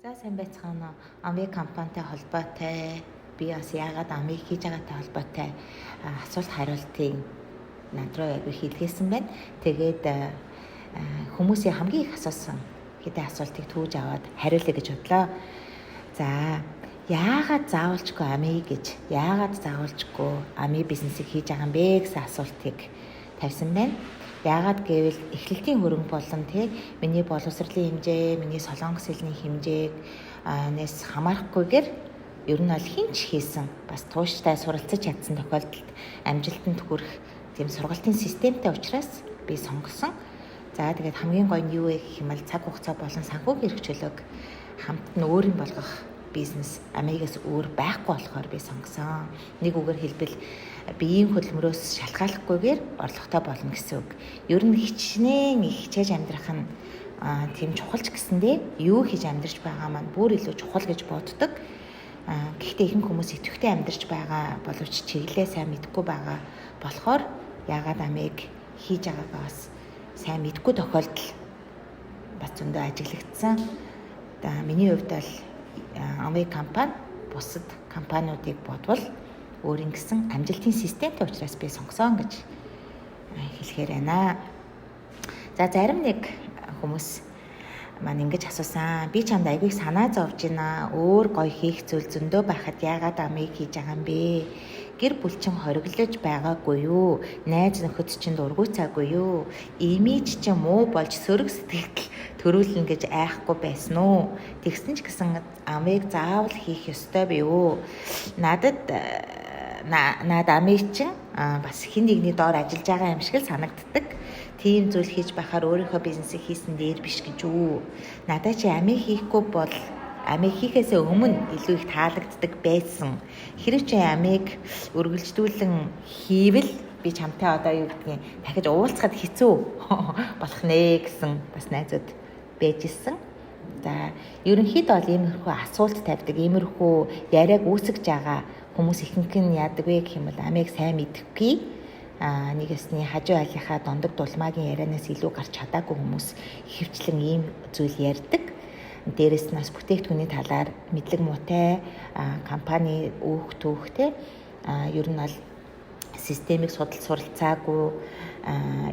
За, сайн байцгаана уу? Amway компанитай холбоотой, би бас яагаад Amway хийж байгаатай холбоотой асуулт хариултын над руу айгүй хийлгээсэн байна. Тэгээд хүмүүсийн хамгийн их асуусан хэдэн асуултыг түүж аваад хариулъя гэж бодлоо. За, яагаад заавалчгүй Amway гэж, яагаад заавалчгүй Amway бизнесийг хийж байгаа юм бэ гэсэн асуултыг тавьсан байна. Яагаад гэвэл эхлэлтийн хөрөнгө болон тий миний боловсролын хэмжээ, миний солонгос хэлний хэмжээг нэс хамаарахгүйгээр ер нь бол хэн ч хийсэн, бас тууштай суралцаж чадсан тохиолдолд амжилтанд хүрэх тийм сургалтын системтэй учраас би сонгосон. За, тэгээд хамгийн гоё нь юу вэ гэх юм бол цаг хугацаа болон санхүүгийн эрх чөлөөг хамт нь өөрийн болгох бизнес Amway-гаас өөр байхгүй болохоор би сонгосон. Нэг үгээр хэлбэл, биеийн хөдөлмөрөөс шалтгааллахгүйгээр орлоготой болно гэсэн үг. Ер нь хичнээн их хичээж амьдрах нь тийм чухал ч гэсэндээ юу хийж амьдарч байгаа маань бүр илүү чухал гэж боддог. Гэхдээ ихэнх хүмүүс идэвхтэй амьдарч байгаа боловч чиглэлээ сайн мэдэхгүй байгаа болохоор яагаад Amway-г хийж байгаагаа бас сайн мэдэхгүй тохиолдол бас зөндөө ажиглагдсан. За, миний хувьд бол Amway компани бусад компаниудыг бодвол өөрийн гэсэн амжилтын системтэй учраас би сонгосон гэж хэлэхээр байна. За, зарим нэг хүмүүс маань ингэж асуусан. Би чамд айгүй санаа зовж байна. Өөр гоё хийх зүйл зөндөө байхад яагаад Amway хийж байгаа юм бэ? Гэр бүл чинь хориглож байгаагүй юу? Найз нөхөд чинь дургүйцаагүй юу? Имиж чинь муу болж сөрөг сэтгэл төрүүлнэ гэж айхгүй байсан уу? Тэгсэн ч гэсэн Amway-г заавал хийх ёстой би юу? Надад над Amway чинь бас хэн нэгний доор ажиллаж байгаа юм шиг л санагддаг. Тийм зүйл хийж байхаар өөрийнхөө бизнесийг хийсэн дээр биш гэж үү? Надад чи Amway хийхгүй бол Amway хийхээсээ өмнө илүү их таалагддаг байсан. Хэрэг чи Amway-г үргэлжлүүлэн хийвэл би чамтай одоо юу гэдгийг дахиж уулзахад хэцүү болох нэ гэсэн бас найзууд байж исэн. За, ерөнхийдөө бол иймэрхүү асуулт тавьдаг, иймэрхүү яриаг үүсгэж байгаа хүмүүс ихэнх нь яадаг вэ гэх юм бол Amway-г сайн мэдэхгүй, нэг ёсны хажуу айлынхаа дондог дулмаагийн ярианаас илүү гарч чадаагүй хүмүүс ихэвчлэн ийм зүйл ярьдаг. Дээрэс нь бас бүтээгдэхүүний талаар мэдлэг муутай, компани өөх түүхтэй, ер нь бол системийг судал суралцаагүй,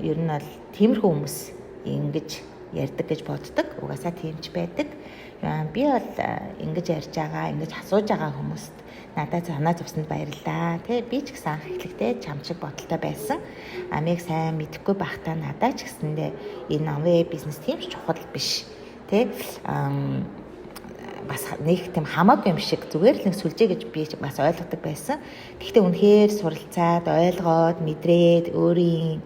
ер нь бол тиймэрхүү хүмүүс ингэж ярьдаг гэж боддог. Угаасаа тийм ч байдаг. Би бол ингэж ярьж байгаа, ингэж асууж байгаа хүмүүст надад санаа зовсонд баярлалаа. Тэ, би ч гэсэн анх эхлэхдээ чам шиг бодолтой байсан. Amway-г сайн мэдэхгүй байхдаа надад ч гэсэндээ энэ Amway бизнес тийм ч чухал биш. Тэ, бас нэг тийм хамаагүй юм шиг, зүгээр л нэг сүлжээ гэж би бас ойлгодог байсан. Гэхдээ үнэхээр суралцаад, ойлгоод, мэдрээд, өөрийн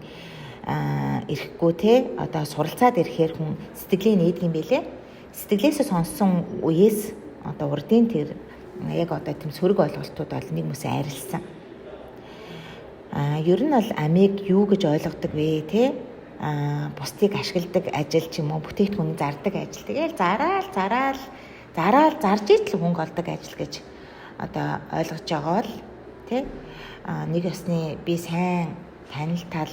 ирэхгүй те, одоо суралцаад ирэхээр хүн сэтгэлээ нээдэг юм билээ. Сэтгэлээсээ сонссон үеэс одоо урдын тэр яг одоо тийм сөрөг ойлголтууд бол нэг мэс арилсан. Ер нь бол Amway-г юу гэж ойлгодог вэ те? Бусдыг ашигладаг ажил ч юм уу, бүтээгдэхүүн зардаг ажил. Тэгээл зараал зараал зараал зарж ижил мөнгө олдог ажил гэж одоо ойлгож байгаа бол тий, нэг ёсны би сайн танил тал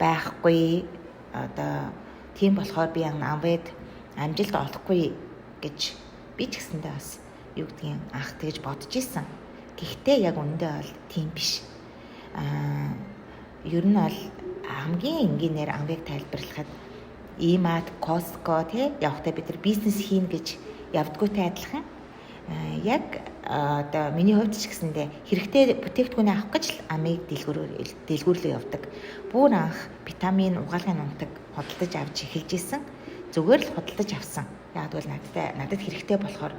байхгүй, одоо тийм болохоор би Amway-д амжилт олохгүй гэж би ч гэсэндээ бас юу гэдгийг анх тэгж бодож исэн. Гэхдээ яг үнэндээ бол тийм биш. Ер нь бол хамгийн энгийнээр Amway-г тайлбарлахад E-Mart, Costco тий явахдаа бид нар бизнес хийн гэж явдгүйтэй адилхан, яг одоо миний хувьд ч гэсэндээ хэрэгтэй бүтээгдэхүүнээ авах гэж л Amway-г дэлгүүрлөө явдаг. Бүр анх витамин, угаалгын нунтаг худалдаж авч эхэлж исэн. Зүгээр л худалдаж авсан. Яг гэвэл надад хэрэгтэй болохоор,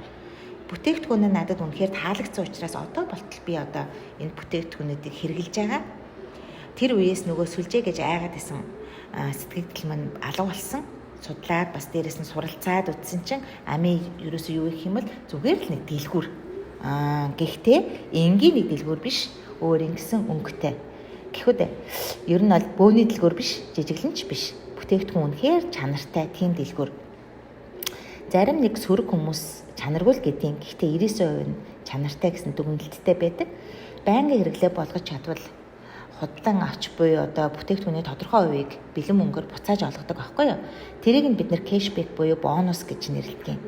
бүтээгдэхүүн нь надад үнэхээр таалагдсан учраас одоо болтол би одоо энэ бүтээгдэхүүнүүдийг хэрэглэж байгаа. Тэр үеэс нөгөө сүлжээ гэж айгаад исэн сэтгэгдэл маань алга болсон. Судлаад, бас дээрэс нь суралцаад үзсэн чинь Amway ерөөсөө юу гэх юм бол зүгээр л нэг дэлгүүр. Гэхдээ энгийн нэг дэлгүүр биш, өөр ингэсэн өнгөтэй. Гэвч ер нь бол бөөний дэлгүүр биш, жижиглэн ч биш. Бүтээгдэхүүн үнэхээр чанартай тийм дэлгүүр. Зарим нэг сөрөг хүмүүс чанаргүй л гэдیں۔ Гэхдээ 99% нь чанартай гэсэн дүгнэлттэй байдаг. Байнгын хэрэглээ болгож чадвал худалдан авч буй одоо бүтээгдэхүүний тодорхой хувийг бэлэн мөнгөөр буцааж олгодог аахгүй юу? Тэрийг нь бид нэр cashback буюу бонус гэж нэрлэдэг юм.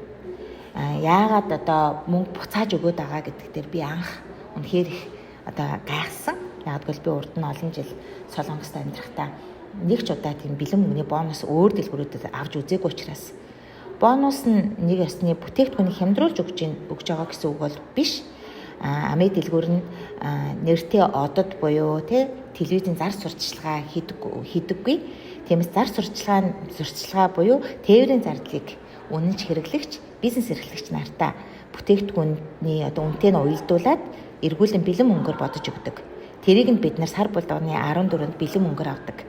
Яагаад одоо мөнгө буцааж өгөөд байгаа гэдэг дээр би анх үнэхээр их одоо гайхсан. Яг гэвэл би урд нь олон жил Солонгост амьдрахдаа нэг ч удаа тийм бэлэн мөнгөний бонус өөр дэлгүүрүүдээс авч үзээгүй учраас бонус нь нэг ёсны бүтээгдэхүүнийг хямдруулж өгч байгаа гэсэн үг бол биш. Амын дэлгүүр нь нэртэй одод буюу тий телевизийн зар сурталчилгаа хийдэггүй. Тиймээс зар сурталчилгаа буюу тээврийн зардлыг үнэнч хэрэглэгч, бизнес эрхлэгч нартаа бүтээгдэхүүний одоо үнэтэй нь уялдуулаад эргүүлэн бэлэн мөнгөөр бодож өгдөг. Тэрийг нь бид нар сар булганы 14-нд бэлэн мөнгөөр авдаг.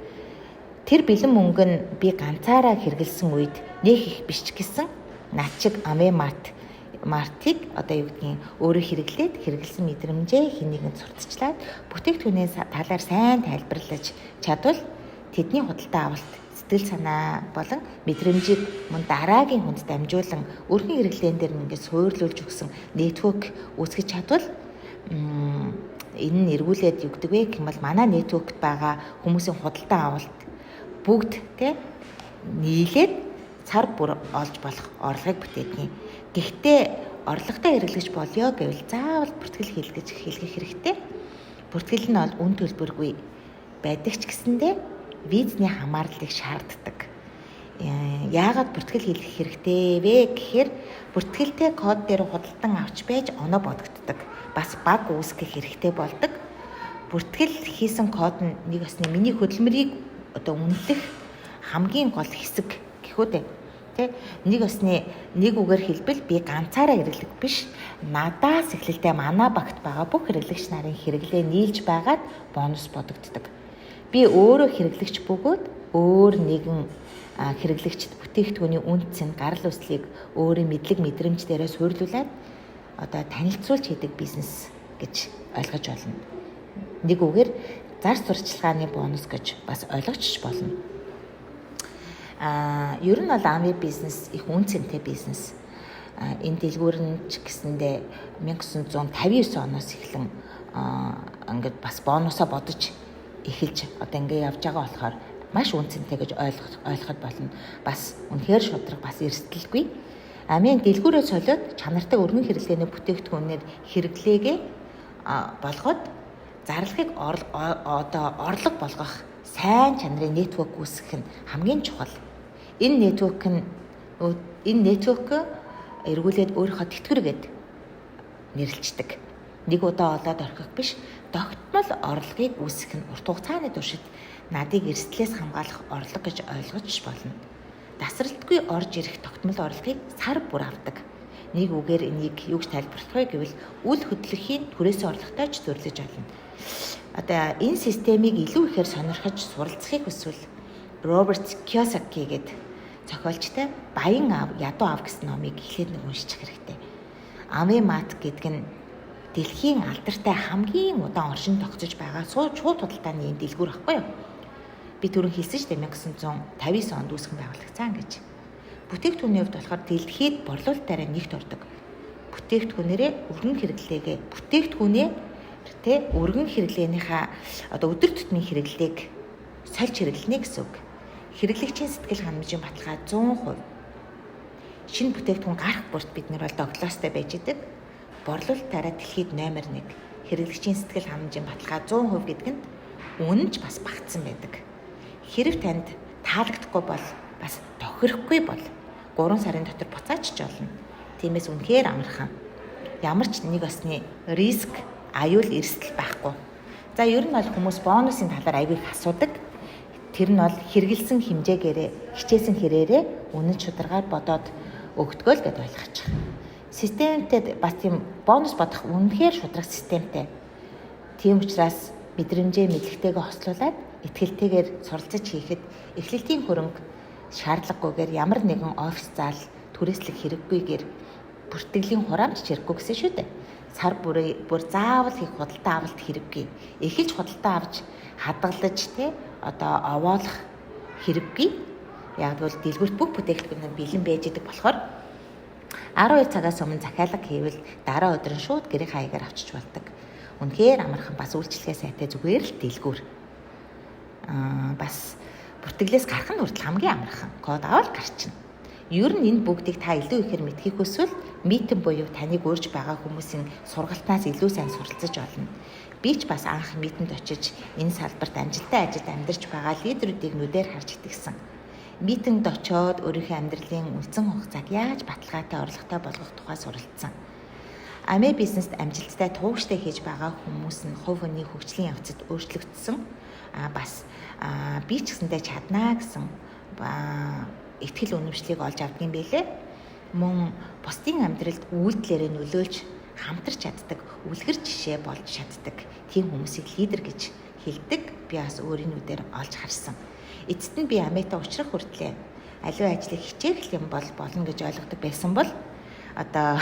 Тэр бэлэн мөнгө нь би ганцаараа хэрэгэлсэн үед нэх их биш ч гэсэн над чиг Amway Mart-ыг одоо юу гэдгийг өөрөө хэрэглээд хэрэгэлсэн мэдрэмжээ хэн нэгэнд сурталчлаад бүтээгдэхүүний талаар сайн тайлбарлаж чадвал тэдний худалдаа авалт сэтгэл санаа болон мэдрэмжийг мөн дараагийн хүнд дамжуулан өрхөн хэрэглээн дээр ингээд суйрлуулж өгсөн network үүсгэж чадвал энэ нь эргүүлээд юу гэдэг вэ гэх юм бол манай network-т байгаа хүмүүсийн худалдаа авалт бүгд тэ нийлээд цар бүр олж болох орлогыг бүтээдэг. Гэхдээ орлоготой хэрэглэгч болёо гэвэл заавал бүртгэл хийлгэх хэрэгтэй. Бүртгэл нь бол үн төлбөргүй байдаг ч гэсэндээ визний хамаарлыг шаарддаг. Яагаад бүртгэл хийлгэх хэрэгтэй вэ гэхээр бүртгэлтэй код дээр худалдан авч байж оноо бодогддог. Бас баг үүсгэх хэрэгтэй болдог. Бүртгэл хийсэн код нь нэг өсний миний хөдөлмөрийг одоо үнэлэх хамгийн гол хэсэг гэхүү дээ. Тэ нэг өсний нэг үгээр хэлбэл би ганцаараа хэрэглэх биш. Надаас эхлэлтэй манай багт байгаа бүх хэрэглэгч нарын хэрэглээ нийлж байгаад бонус бодогддог. Би өөрөө хэрэглэгч бөгөөд өөр нэгэн хэрэглэгчд бүтээгдэхүүний үнэ цэн гарал үүслийг өөрийн мэдлэг мэдрэмж дээрээ суйрлуулад одоо танилцуулж хийдэг бизнес гэж ойлгож болно. Нэг үгээр зар сурталчилгааны бонус гэж бас ойлгочих болно. Ер нь бол Amway бизнес их үн цэнтэй бизнес. Энэ дэлгүүр нь ч гэсэндээ 1959 оноос эхлэн ингээд бас бонусаа бодож эхэлж одоо ингээд явж байгаа болохоор маш үн цэнтэй гэж ойлгоход болно. Бас үнэхээр шударга, бас эрсдэлгүй. Амийн дэлгүүрээ солиод чанартай өргөн хэрэглээний бүтээгдэхүүнээр хэрэглээгээ болгоод зарлахыг одоо орлого болгох сайн чанарын network үүсгэх нь хамгийн чухал. Энэ network нь энэ network эргүүлээд өөрийнхөө тэтгэвэр гээд нэрлэждэг. Нэг удаа олоод орхих биш, тогтмол орлогыг үүсгэх нь урт хугацааны туршид надыг эрсдлээс хамгаалах орлого гэж ойлгож болно. Тасралтгүй орж ирэх тогтмол орлогыг сар бүр авдаг. Нэг үгээр энийг юу гэж тайлбарлах вэ гэвэл үл хөдлөхийн түрээсэн орлоготой ч зөвлөж олно. Одоо энэ системийг илүү ихээр сонирхож суралцахыг хүсвэл Роберт Кiyosaki гэдэг зохиолчтой Баян аав, ядуу аав гэсэн номыг эхлээд нэг уншчих хэрэгтэй. Amway Mart гэдэг нь дэлхийн алдартай хамгийн удаан оршин тогтсож байгаа шууд худалдааны ийм дэлгүүр байхгүй юу? Би түрүүн хэлсэн шүү дээ 1959 онд үүсгэн байгуулагдсан гэж. Бүтээгдэхүүний хувьд болохоор дэлхийд борлуулалтаараа нэгт ордог. Бүтээгдэхүүнээрээ өргөн хэрэглээгээ бүтээгдэхүүнээ тэ өргөн хэрэглээнийхаа одоо өдөр тутмын хэрэглээг сольж хэрэглэнэ гэсэн үг. Хэрэглэгчийн сэтгэл ханамжийн баталгаа 100%. Шинэ бүтээгдэхүүн гарах бүрт бид нар бол догтлоостой байж идэг. Борлуулалтаараа дэлхийд номер 1. Хэрэглэгчийн сэтгэл ханамжийн баталгаа 100% гэдэг нь үнэн ч бас багтсан байдаг. Хэрв танд таалагдахгүй бол бас тохирохгүй бол 3 сарын дотор буцаач ч болно. Тиймээс үнэхээр амархан. Ямар ч нэг осны риск, аюул, эрсдэл байхгүй. За ер нь бол хүмүүс бонусын талаар аягүй их асуудаг. Тэр нь бол хэрэгэлсэн хэмжээгээрээ, хичээсэн хэрээрээ үнэн шударгаар бодоод өгдгөө л гэдээ ойлгочих. Системтэй бас тийм бонус бодох үнэхээр шударга системтэй. Тийм учраас мэдрэмжээ мэдлэгтэйгээ хослуулад итгэлтэйгээр суралцаж хийхэд эхлэлтийн хөрөнгө шаардлагагүйгээр ямар нэгэн офис заал түрээслэх хэрэггүйгээр бүртгэлийн хураамж хэрэггүй гэсэн шүү дээ. Сар бүр заавал хийх худалдаа авалт хэрэггүй. Эхэлж худалдаа авч хадгалж тэ одоо овоолох хэрэггүй. Яг бол дэлгүүрт бүх бүтээгдэхүүн нь бэлэн байж идэг болохоор 12 цагаас өмнө захиалга хийвэл дараа өдөр нь шууд гэрийн хаягаар авчиж болдог. Үнэхээр амархан бас үйлчилгээ сайтай зүгээр л дэлгүүр. Бас бүртгэлээс гарах нь хүртэл хамгийн амархан. Код аваад гарчна. Ер нь энэ бүгдийг та илүү ихээр мэдхийг хүсвэл Meeting буюу таныг урьж байгаа хүмүүсийн сургалтнаас илүү сайн суралцаж олно. Би ч бас анх meeting-д очиж энэ салбарт амжилттай ажиллаж амьдарч байгаа лидерүүдийг нүдээр харж итгэсэн. Meeting-д очиод өөрийнхөө амьдралын үлдсэн хугацааг яаж баталгаатай орлоготой болгох тухай суралцсан. Amway бизнест амжилттай тууштай хийж байгаа хүмүүс нь хувь хүний хөгжлийн явцад өөрчлөгдсөн. Бас би ч гэсэндээ чаднаа гэсэн итгэл үнэмшлийг олж авдаг юм билээ. Мөн бусдын амьдралд үйлдэлээрээ нөлөөлж хамтарч чаддаг, үлгэр жишээ болж чаддаг тийм хүмүүсийг лидер гэж хэлдэг. Би бас өөрийн нүдээр олж харсан. Эцэст нь би Amway-тай уулзах хүртлээ аливаа ажлыг хичээх юм бол болно гэж ойлгодог байсан бол, одоо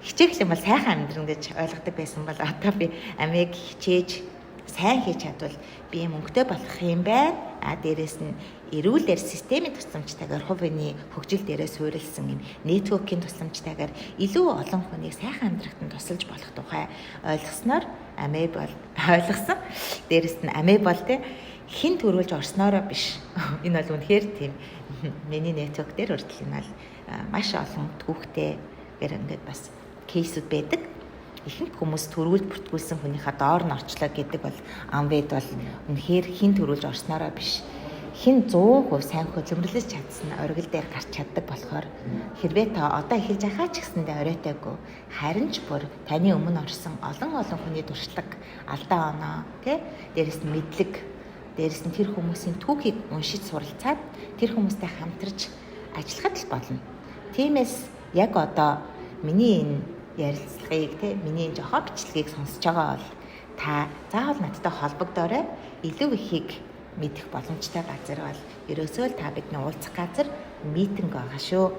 хичээх юм бол сайхан амьдрна гэж ойлгодог байсан бол, одоо би Amway-г хичээж сайн хийж чадвал би мөнгөтэй болох юм байна. А дээрэс нь эрүүлэр системийн тусламжтайгаар, хувь хүний хөгжил дээрээ суурилсан юм network-ийн тусламжтайгаар илүү олон хүнийг сайхан амьдрахад нь тусалж болох тухай ойлгосноор Amway бол ойлгосон. Дээрэс нь Amway бол те хэн түрүүлж орсноороо биш. Энэ бол үнэхээр тийм миний network дээр хүртэл энэ бол маш олон түүхтэй гэр ингээд бас case үүд байдаг. Ихэнх хүмүүс түрүүлж бүртгүүлсэн хүнийхээ доор нь орчлоо гэдэг бол Amway-д бол үнэхээр хэн түрүүлж орсноороо биш, хэн 100% сайн хөдөлмөрлөж чадсан оргил дээр гарч чаддаг болохоор хэрвээ та одоо эхэлж байхаа ч гэсэндээ оройтойгоо, харин ч бүр таны өмнө орсон олон олон хүний туршлага, алдаа оноо тий, дээрэс нь мэдлэг, дээрэс нь тэр хүмүүсийн түүхийг уншиж суралцаад тэр хүмүүстэй хамтарч ажиллахад л болно. Тиймээс яг одоо миний энэ ярилцлагыг те, миний энэ жохон бичлэгийг сонсож байгаа бол та заавал надтай холбогдоорой. Илүү ихийг мэдэх боломжтой газар бол ерөөсөө л та бидний уулзах газар meeting байгаа шүү.